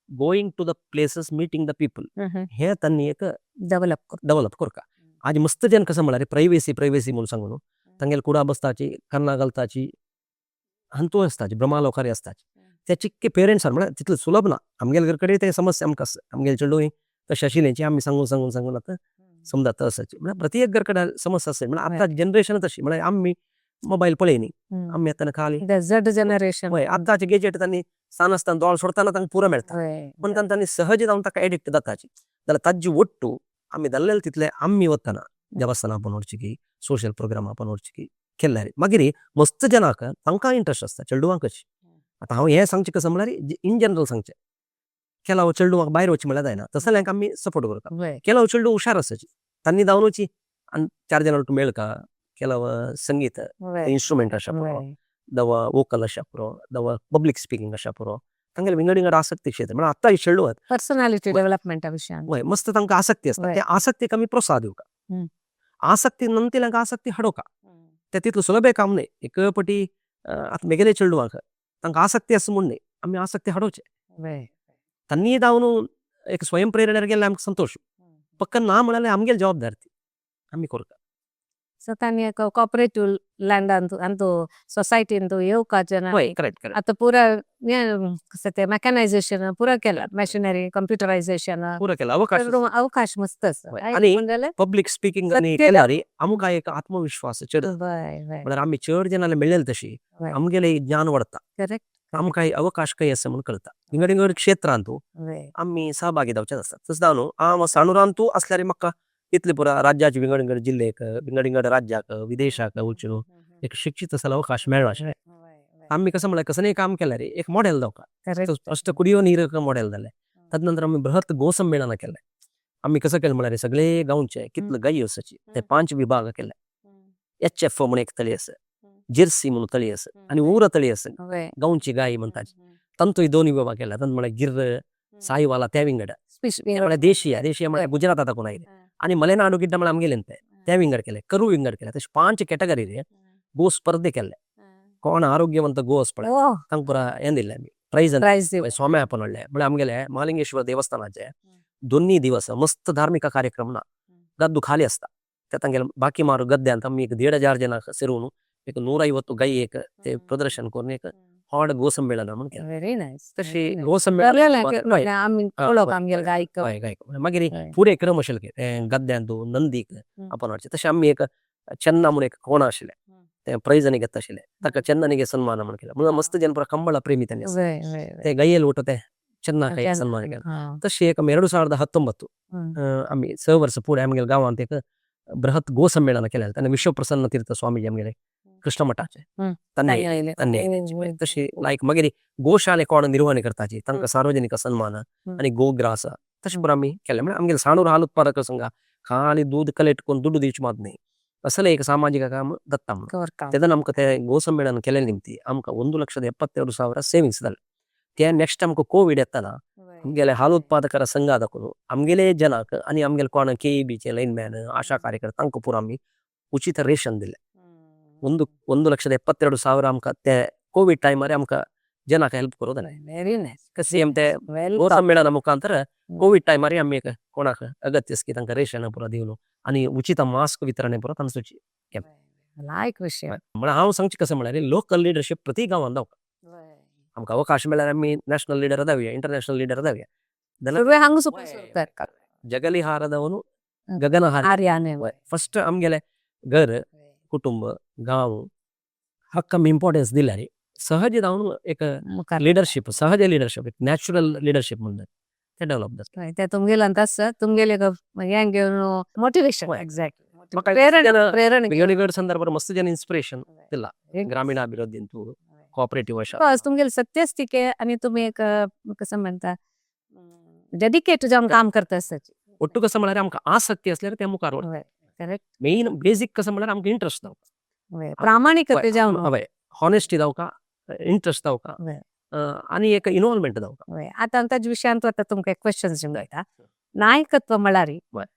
Going to the places, meeting the people हे तांणी एक डेव्हलप करका. आज मस्त जन कसं म्हळ्यार प्रायव्हसी प्रायव्हसी म्हणून सांगून तांगेले कुडा बसताची कन्ना घालताची हंतू आसताची ब्रह्मालोकारी आसताची ते चिक्के पेरंट्स म्हळ्यार तितलें सुलभ ना. आमगेले घर कडेन ते समस्या आमकां आसा. आमगेले चेडूं तशें आशिल्लें आमी सांगून सांगून सांगून आतां समजा आसाची म्हळ्यार प्रत्येक घर कडेन समस्या आसा. म्हळ्यार आतां जनरेशन तशी म्हळ्यार आमी मोबायल पळयनी आमी आतां खाली झेड जनरेशन. हय आतांचे गॅजेट तांणी सान आसतना दोळ सोडतना तांकां पुरो मेळटा पूण तांणी सहज जावन ताका एडिक्ट जाताची जाल्यार ताजी ಒಟ್ಟು आमी जाल्ले तितले आमी वतना देवस्थानां आपण व्हरची की सोशल प्रोग्राम आपण व्हरची की केल्यार मागीर मस्त जनाक तांकां इंट्रस्ट आसता चेडवांकच. आतां हांव हें सांगचें कसं म्हळ्यार इन जनरल सांगचें ಕೆಲವು चेडूंक भायर वचचें म्हळ्यार जायना तसल्यांक आमी सपोर्ट करता. ಕೆಲವು चेडूं हुशार आसाची तांणी धांवनुची आनी चार जाणां ಒಟ್ಟು मेळका ಕೆಲವು संगीत इन्स्ट्रुमेंट आसा पुरो दवा वोकल आसा पुरो दवा पब्लीक स्पिकींग आसा पुरो तांगेले विंगड विंगड आसक्ती क्षेत्र म्हळ्यार आतां चेडूं पर्सनालिटी डेव्हलपमेंटा विशयान वय मस्त तांकां आसक्ती आसता त्या आसक्तीक आमी प्रोत्साह दिवका. आसक्ती नंतर आसक्ती हाडोवका ते तितलें सुलभ काम न्हय एक पटी आतां मेगेले चेडवांक तांकां आसक्ती आसा म्हूण न्हय आमी आसक्ती हाडोवचे तांणी धांवन एक स्वयं प्रेरणेर गेल्यार आमकां संतोश पक्क ना म्हळ्यार आमगेली जबाबदारी ती आमी करता. सो तांणी एक कॉपरेटिव्ह लँडांत अंतू सोसायटींत येवकाचें ना. वय करेक्ट करेक्ट. आतां पुरा हें कसं ते मेकॅनायझेशन पुरा केलां, मशिनरी कंप्युटरायझेशन पुरो केला अवकाश अवकाश मस्त आसा. आनी पब्लीक स्पिकींग आनी केल्यार आमकां एक आत्मविश्वास चड म्हळ्यार आमी चड जाणां मेळ्ळेले तशी आमगेलें ज्ञान वाडता. करेक्ट. आमकां अवकाश खंय आसा म्हूण कळता. विंगड विंगड क्षेत्रांतू आमी सहभागी जावचे आसता. तशें जावन हांव साणुरांतू आसल्यार म्हाका इतले पुरो राज्याचे विंगड विंगड जिल्लेक विंगड विंगड राज्याक विदेशाक वचून एक शिक्षीत असो अवकाश मेळ्ळो आशिल्लें. आमी कसं म्हळ्यार कसलेंय काम केल्यार एक मॉडेल जावका. फस्ट कुडियो नीर मॉडेल जालें. तद नंतर आमी बृहत गोसंमेळन केलें. आमी कसं केलें म्हळ्यार सगळे गांवचे कितले गायी आसाची ते 5 विभाग केले. एच एफ म्हूण एक तळी आसा, जर्सी म्हणून तळी आसा आनी उर तळी आसा गांवची गाय म्हणटाची तांतूय 2 विभाग केले. तातूंत म्हळ्यार गिर साईवाला त्या विंगड म्हळ्यार देशी देशी म्हळ्यार गुजराता दाखोवन आयले आनी मलेनाडू गिड्डा म्हळ्यार आमगेले ते विंगड केले, करू विंगड केले. तशे 5 कॅटेगरी गो स्पर्धे केले. कोण आरोग्यवंत गो आसपळय तांकां पुरा हें दिलें आमी प्रायज स्वामी आपण व्हडले म्हळ्यार आमगेले महालिंगेश्वर देवस्थानाचे दोन्ही दिवस मस्त धार्मिक कार्यक्रम ना गद्दू खाली आसता ते तांगेले बाकी मारू गद्द्यांत आमी एक 1500 जनांक सेरून एक 150 गाय एक ते प्रदर्शन करून एक व्हड गोसंमेळन म्हूण केलें. Very nice. तशी गोसंमेळन आमी पळोवंक आमगेले गायक. हय गायक मागीर फुडें क्रम आशिल्ले तें गद्द्यांत नंदीक आपण हाडचें. तशें आमी एक चन्ना म्हूण एक कोण आशिल्लें तें प्रायज आनी घेता आशिल्लें ताका चन्नानिगे सन्मान म्हूण केलें. म्हणून मस्त जन पुरा कंबळ प्रेमी तांणी आसा ते गायेल उठो ते चन्नाक एक सन्मान केलें. तशें एक आमी 2019 आमी 6 वर्सां फुडें आमगेल्या गांवांत एक बृहत गोसंमेळन केलें. तेन्ना विश्वप्रसन्न तीर्थ स्वामीजी आमगेले कृष्ण मठाचे तांणी तशी लायक मागीर गोशाले कोण निर्वहण करताची तांकां सार्वजनिक सन्मान आनी गोग्रास तशें पुरो आमी केलें. म्हळ्यार आमगेले साणूर हाल उत्पादक संघ खाली दूद कलेक्ट करून दुड्डू दिवचें मात न्हय असलें एक सामाजीक काम दत्ता म्हणून तेन्ना आमकां तें गोसंमेळन केलें निमती आमकां 1,72,000 सेविंग्स जालें. ते नेक्स्ट आमकां कोवीड येतना आमगेले हाल उत्पादक संघा दाखोवन आमगेले जनाक आनी आमगेले कोण केईबीचे लायनमॅन आशा कार्यकर्ते तांकां पुरो आमी उचित रेशन दिलें. 1,72,000 आमकां ते कोवीड टायमार आमकां जनाक हेल्प करूं जालें. Very nice. कशें ते गोसंमेळना मुखांतर कोवीड टायमार आमी कोणाक अगत्य की तांकां रेशन पुरो दिवन आनी उचित मास्क वितरण पुरो तांचो केलें. लायक विशय. म्हळ्यार हांव सांगचें कशें म्हळ्यार लोकल लिडरशीप प्रति गांवांत जावका. आमकां अवकाश मेळ्ळ्यार आमी नॅशनल लिडर जावया, इंटरनॅशनल लिडर जावया. जाल्यार जगली हारदवನು गगन हार. फस्ट आमगेले घर, कुटुंब, गांव हाका आमी इम्पॉर्टन्स दिल्यार सहज जावन एक लिडरशीप, सहज लिडरशीप, एक नॅचरल लिडरशीप म्हणटात तें डेव्हलप जाता. ते तुमगेले आसता तुमगेले हें घेवन मोटिवेशन. एक्झॅक्टली. प्रेरणा विंगड विंगड संदर्भार मस्त जन इन्स्पिरेशन दिला ग्रामीणाभिवृद्धींतू कॉपरेटिव्ह अशा. तुमगेले सत्यस्थिके आनी तुमी एक कसं म्हणटा डेडिकेट जावन काम करता आसताची. ಒಟ್ಟು कसं म्हळ्यार आमकां आसक्ती आसल्यार तें मुखार वता. करेक्ट. मेन बेजीक कसं म्हळ्यार आमकां इंट्रस्ट जावका. प्रामाणिकते जावन. हय, हॉनेस्टी जावका, इंट्रस्ट जावका आनी एक इन्वॉल्वमेंट जावका. आतां ताज्या विशयांत आतां तुमकां एक क्वेश्चन वयता. नायकत्व म्हळ्यार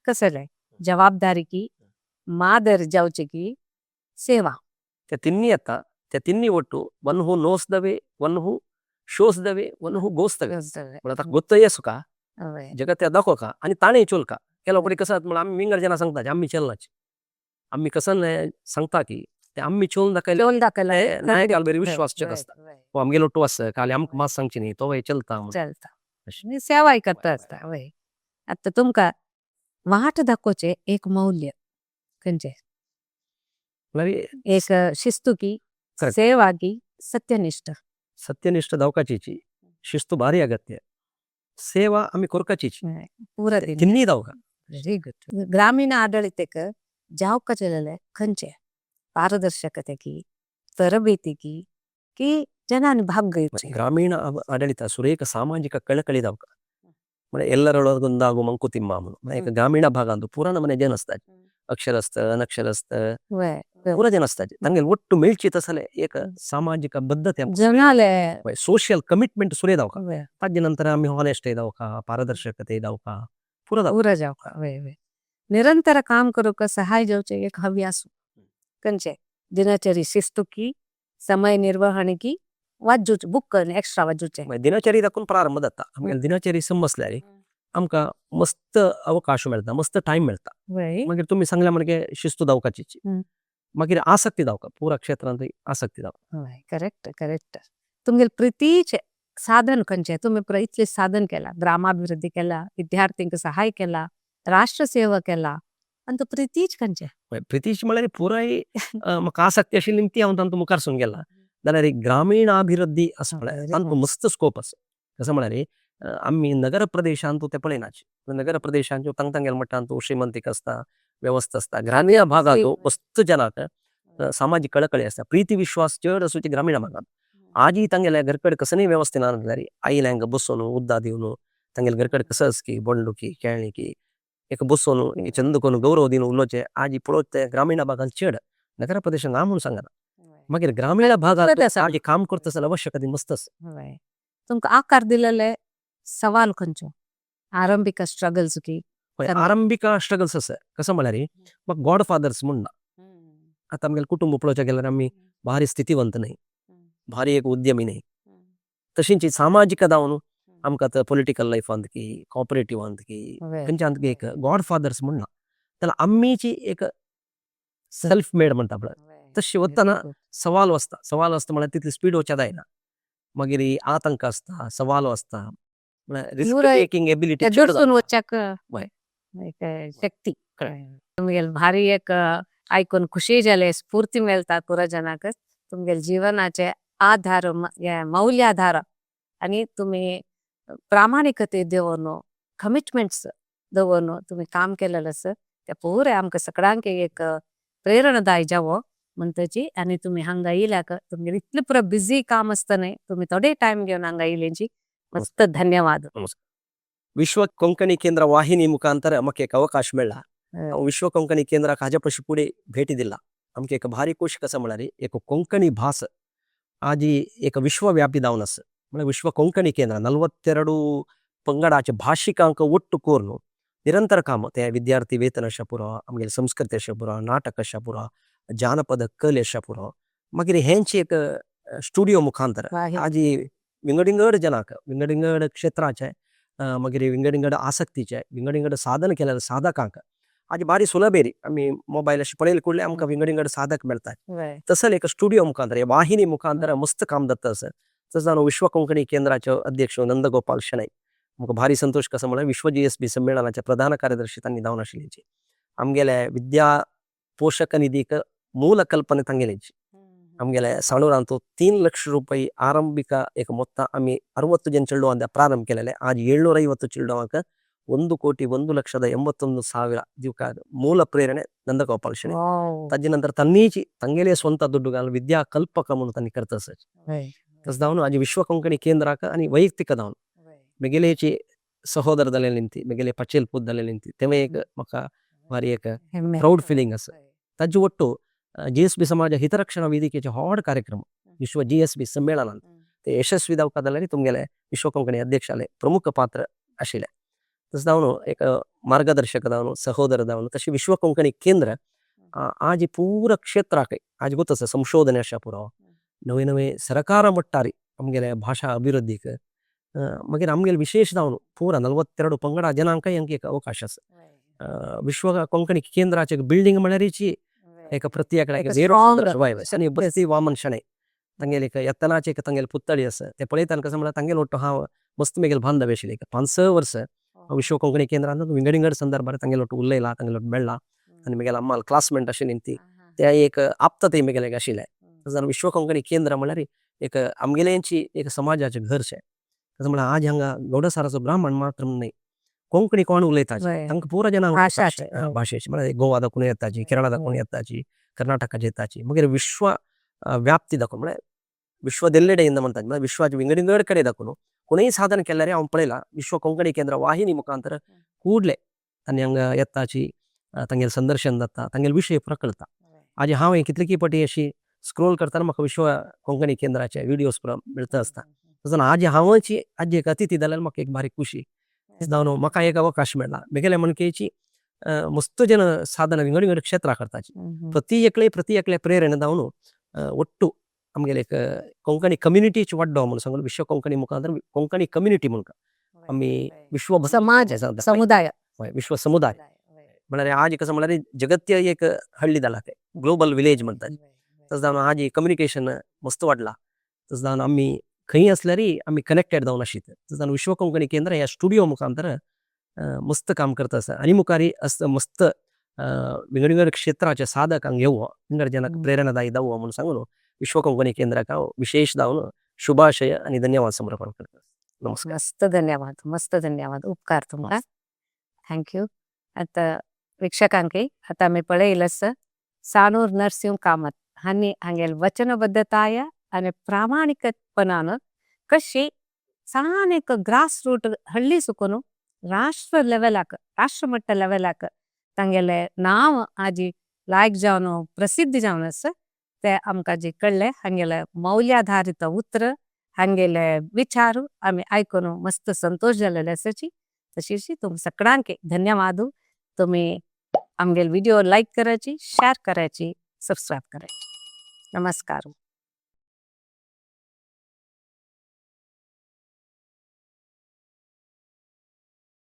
कसलें जबाबदारी की मादर जावची की सेवा. ते तिन्ही येता ते तिन्ही ಒಟ್ಟು one who knows the way, one who shows the way, one who goes the way. म्हळ्यार आतां गोत्तय सुका जगत दाखोवका आनी ताणें चोलका. ಕೆಲವು पटी कसं म्हळ्यार आमी विंगड जाणां सांगता आमी चलनाची आमी कसं सांगता की ते आमी चोवन दाखयले चोवन दाखयले नायकाल बरी विश्वास चेक आसता. हो आमगेलो ಒಟ್ಟು आसा खाली आमकां मात सांगची न्ही तो चलता चलता सेवाय करता आसता. वय आतां तुमकां वाट दाखोवचें एक मौल्य खंयचें? एक शिस्तू की सेवा की सत्यनिष्ठ. सत्यनिष्ठ दावकाची शिस्तू भारी अगत्य, सेवा आमी करपाचीच पुरा तिन्ही दावका. Very good. ग्रामीण आडळितेक जावका चलले खंयचे पारदर्शकते की तरबेती की की जनान भाग घेवचे. ग्रामीण आडळित सुरेख सामाजिक कळकळी दावका. म्हळ्यार ಎಲ್ಲರೊಳಗೊಂದಾಗು ಮಂಕುತಿಮ್ಮ म्हणून. म्हळ्यार एक ग्रामीण भागांत पुरा नमने जन आसतात, अक्षरस्थ अनक्षरस्थ पुरा जन आसतात, तांगेले ಒಟ್ಟು मेळची तसले एक सामाजिक बद्दते, जनाले सोशल कमिटमेंट सुरे दावका. ताजे नंतर आमी हॉनेस्ट दावका, पारदर्शकते दावका, पुरा दावका, पुरा जावका. वय वय निरंतर काम करूक सहाय जावचे एक हव्यासु कंचे दिनचरी शिस्तु की समय निर्वहण की वाजूच बुक करणे एक्स्ट्रा वाजूचे. दिनचरी दाखून प्रारंभ जाता. आमगेले दिनचरी समजल्यार आमकां मस्त अवकाश मेळता, मस्त टाइम मेळता. मागीर तुमी सांगल्या म्हणजे शिस्तु दावकाची, मागीर आसक्ती दावका, पुरा क्षेत्रांत आसक्ती दावका. Correct correct. तुमगेले प्रीतीचे साधन खंयचे? तुमी इतले साधन केला, ग्रामाभिवृद्धी केला, विद्यार्थींक सहाय केला, राष्ट्रसेवा केला, आनी तो प्रीतीच खंयचे? प्रीतीच म्हळ्यार पुराय म्हाका आसक्ती आशिल्ली ती हांव तांतूं मुखार सून गेला. जाल्यार ग्रामीण अभिवृद्धी आसा म्हळ्यार तांतूं मस्त स्कोप आसा. कसो म्हळ्यार आमी नगर प्रदेशांत ते पळयनाचे, नगर प्रदेशांत तांग तांगेले मट्टांत श्रीमंतीक आसता, व्यवस्था आसता. ग्रामीण भागांत मस्त जनाक सामाजीक कळकळी आसता, प्रीती विश्वास चड आसूची ग्रामीण भागांत. आजी तांगेल्या घरकड कसलीय व्यवस्था ना जाल्यार आईला हांगा बसून उद्दा दिवन तांगेले घरकड कसो आसकी बोंडुकी केळणीकी एक बसून चंद करून गौरव दिवन उलोवचें आजी पळोवचे ते ग्रामीण भागांत चड, नगर प्रदेशांत ना म्हणून सांगना. मागीर ग्रामीण भागांत आजी काम करता जाल्यार आवश्यकता मस्त आसा. तुमकां आकार दिलेले सवाल खंयचो आरंभिक स्ट्रगल्स की? आरंभिक स्ट्रगल्स आसा कसो म्हळ्यार म्हाका गॉड फादर्स म्हूण ना. आतां आमगेलें कुटुंब पळोवचें गेल्यार आमी भारी स्थितीवंत न्हय, भारी एक उद्यमी न्हय, तशींच सामाजीक जावन आमकां आतां पॉलिटिकल लायफांत की कॉपरेटिवांत की खंयच्यान एक गॉड फादर्स म्हूण ना. जाल्यार आमीची एक सेल्फ मेड म्हणटा पळय तशी वतना सवाल आसता. सवाल आसता म्हळ्यार तितली स्पीड वचपाक जायना, मागीर आतंक आसता, सवाल आसता, म्हळ्यार रिस्क टेकिंग एबिलिटी वचक शक्ती. तुमगेले भारी एक आयकून खुशी जाले, स्फूर्ती मेळता पुरा जनाक. तुमगेले जीवनाचे आधार मौल्याधार आनी तुमी प्रामाणिकते दवरून कमिटमेंट्स दवरून तुमी काम केलेलें आसा ते पुरे आमकां सगळ्यांक एक प्रेरणादायी जावो म्हणटची. आनी तुमी हांगा येयल्याक तुमगेले इतले पुरो बिजी काम आसता न्हय, तुमी थोडे टायम घेवन हांगा येयलेंची मस्त धन्यवाद. नमस्कार. विश्व कोंकणी केंद्र वाहिनी मुखांतर म्हाका एक अवकाश मेळ्ळा. विश्व कोंकणी केंद्राक हाज्या पशी फुडें भेटी दिला. आमकां एक भारी खोशी कसो म्हळ्यार एक कोंकणी भास आजी एक विश्वव्यापी जावन आसा. म्हळ्यार विश्व कोंकणी केंद्र 42 पंगडाचे भाशिकांक ಒಟ್ಟು करून निरंतर काम ते विद्यार्थी वेतन अशें पुरो, आमगेले संस्कृती अशें पुरो, नाटक अशें पुरो, जानपद कले अशें पुरो. मागीर हेंच एक स्टुडियो मुखांतर आजी विंगड विंगड जनाक विंगड विंगड क्षेत्राचे मागीर विंगड विंगड आसक्तीचे विंगड विंगड साधन केलेले साधकांक आजी भारी सुलभेरी आमी मोबायल अशें पळयले कुडले आमकां विंगड विंगड साधक मेळतात. तसले एक स्टुडियो मुखांतर वाहिनी मुखांतर मस्त काम जाता आसा. तशें जावन विश्व कोंकणी केंद्राचे अध्यक्ष नंदगोपाल शणै म्हाका भारी संतोश कसो म्हळ्यार विश्व GSB संमेलनाचे प्रधान कार्यदर्शी तांणी जावन आशिल्ली. आमगेले विद्या पोशक निधीक मूल कल्पना तांगेलीची. आमगेले साणूरांत 3 लक्ष रुपये आरंभिक एक ಮೊತ್ತ आमी 60 जन चेडवां प्रारंभ केलेले. आज 750 चेडवांक 1,01,81,000 दिवका ಮೂಲ ಪ್ರೇರಣೆ ನಂದಗೋಪಾಲ್ ಶೆಣೈ. ताजे नंतर तांणीची तांगेले स्वंत दुड्डू घालून विद्या कल्पक म्हणून तांणी करता आसा. तशें जावन आज विश्व कोंकणी केंद्राक आनी वैಯಕ್ತಿक जावन मेगेलेची सहोदर जालेले निमती, मेगेले पचेल पूत जालेले निमती तें एक म्हाका भारी एक प्रावड फिलिंग आसा. ताजे ಒಟ್ಟು GSB समाज हितरक्षण ವೇದಿಕೆचे व्हड कार्यक्रम विश्व GSB संमेलनान ते यशस्वी जावपा जाल्यार तुमगेले विश्व कोंकणी अध्यक्षाले प्रमुख पात्र आशिल्लें. तशें जावन एक मार्गदर्शक जावन सहोदर जावन तशें विश्व कोंकणी केंद्र आज पूरा क्षेत्राक आज गोत आसा संशोधन आसा पुरो नवे नवे सरकार मट्टारी आमगेले भाशा अभिवृद्धीक मागीर आमगेले विशेष जावन पूरा 42 पंगडा जनांक एक अवकाश आसा. विश्व कोंकणी केंद्राचे बिल्डिंग म्हळ्यारीची एक प्रत्येक बस्ती वामन शणै तांगेले एक यत्नाचे एक तांगेले पुतळी आसा ते पळयतना कसो म्हळ्यार तांगेले ಒಟ್ಟು हांव मस्त मेगेले बांधव आशिल्ले. एक 5-6 वर्सां विश्व कोंकणी केंद्रान विंगड विंगड संदर्भार तांगेले ಒಟ್ಟು उलयला, तांगेले ಒಟ್ಟು मेळ्ळा आनी मेगेले अम्माल क्लासमेट आशिल्ली ती ते एक आप्तते मेगेले आशिल्ले. तशें विश्व कोंकणी केंद्र म्हळ्यार एक आमगेल्यांची एक समाजाचें घरचें. तशें म्हळ्यार आज हांगा गौडसाराचो ब्राह्मण मात्र न्हय, कोंकणी कोण उलयता तांकां पुरा जनांक भाशेची म्हळ्यार गोवा दाखोवन येताची, केरळा दाखोवन येताची, कर्नाटकाची येताची, मागीर विश्व व्याप्ती दाखोवन म्हळ्यार विश्वदೆಲ್ಲೆಡೆಯಿಂದ म्हणतात, विश्वाचे विंगड विंगड कडेन दाखोवन कोणूय साधन केल्यार हांव पळयलां विश्व कोंकणी केंद्र वाहिनी मुखांतर ಕೂಡಲೇ तांणी हांगा येताची, तांगेलें संदर्शन जाता, तांगेले विशय पुरो कळटा. आजी हांव कितले पटी अशी स्क्रोल करतना म्हाका विश्व कोंकणी केंद्राचे विडियोज पुरो मेळता आसता. तसो आज हांवची आजी एक अतिथी जाल्यार म्हाका एक बारीक खुशी जावन म्हाका एक अवकाश मेळ्ळा. म्हगेले म्हणकेची मस्त जन साधना विंगड विंगड क्षेत्रां करताची, प्रति एकले प्रति एकले प्रेरणा जावन ಒಟ್ಟು आमगेले एक कोंकणी कम्युनिटीची वाड्डो म्हणून सांगून विश्व कोंकणी मुखार कोंकणी कम्युनिटी म्हणून आमी विश्व समाज, समुदाय, विश्व समुदाय म्हळ्यार आज कसं म्हळ्यार जगत्य एक हळ्ळी जाला, ते ग्लोबल विलेज म्हणतात. तशें जावन आज कम्युनिकेशन मस्त वाडला, तशें जावन आमी खंय आसल्यारय आमी कनेक्टेड जावन आशित. तशें जावन विश्व कोंकणी केंद्र ह्या स्टुडियो मुखांतर मस्त काम करता आसा आनी मुखारय अस मस्त विंगड विंगड क्षेत्राचे साधकांक येवो, विंगड जनांक प्रेरणादायी जावो म्हणून सांगून विश्व कोंकणी केंद्राक हांव विशेष जावन शुभाशय आनी धन्यवाद समर्पण करता. नमस्कार. मस्त धन्यवाद, मस्त धन्यवाद, उपकार तुमकां, thank you. आतां वीक्षकांक आतां आमी पळयलस सानूर नरसिंह कामत हांणी हांगेले वचनबद्धताय आनी प्रामाणीकपणान कशी सान एक ग्रास रूट हळ्ळी सुकून राष्ट्र लेवलाक, राष्ट्रमट्ट लेवलाक तांगेले नांव आजी लायक जावन प्रसिद्ध जावन आसा ते आमकां जी कळ्ळे. हांगेले मौल्याधारित उतर, हांगेले विचार आमी आयकून मस्त संतोष जाल्ले आसाची. तशीच तुम सगळ्यांक धन्यवाद. तुम्ही आमगेले व्हिडिओ लाईक करायची, शेअर करायची, सबस्क्राईब करायची. नमस्कार.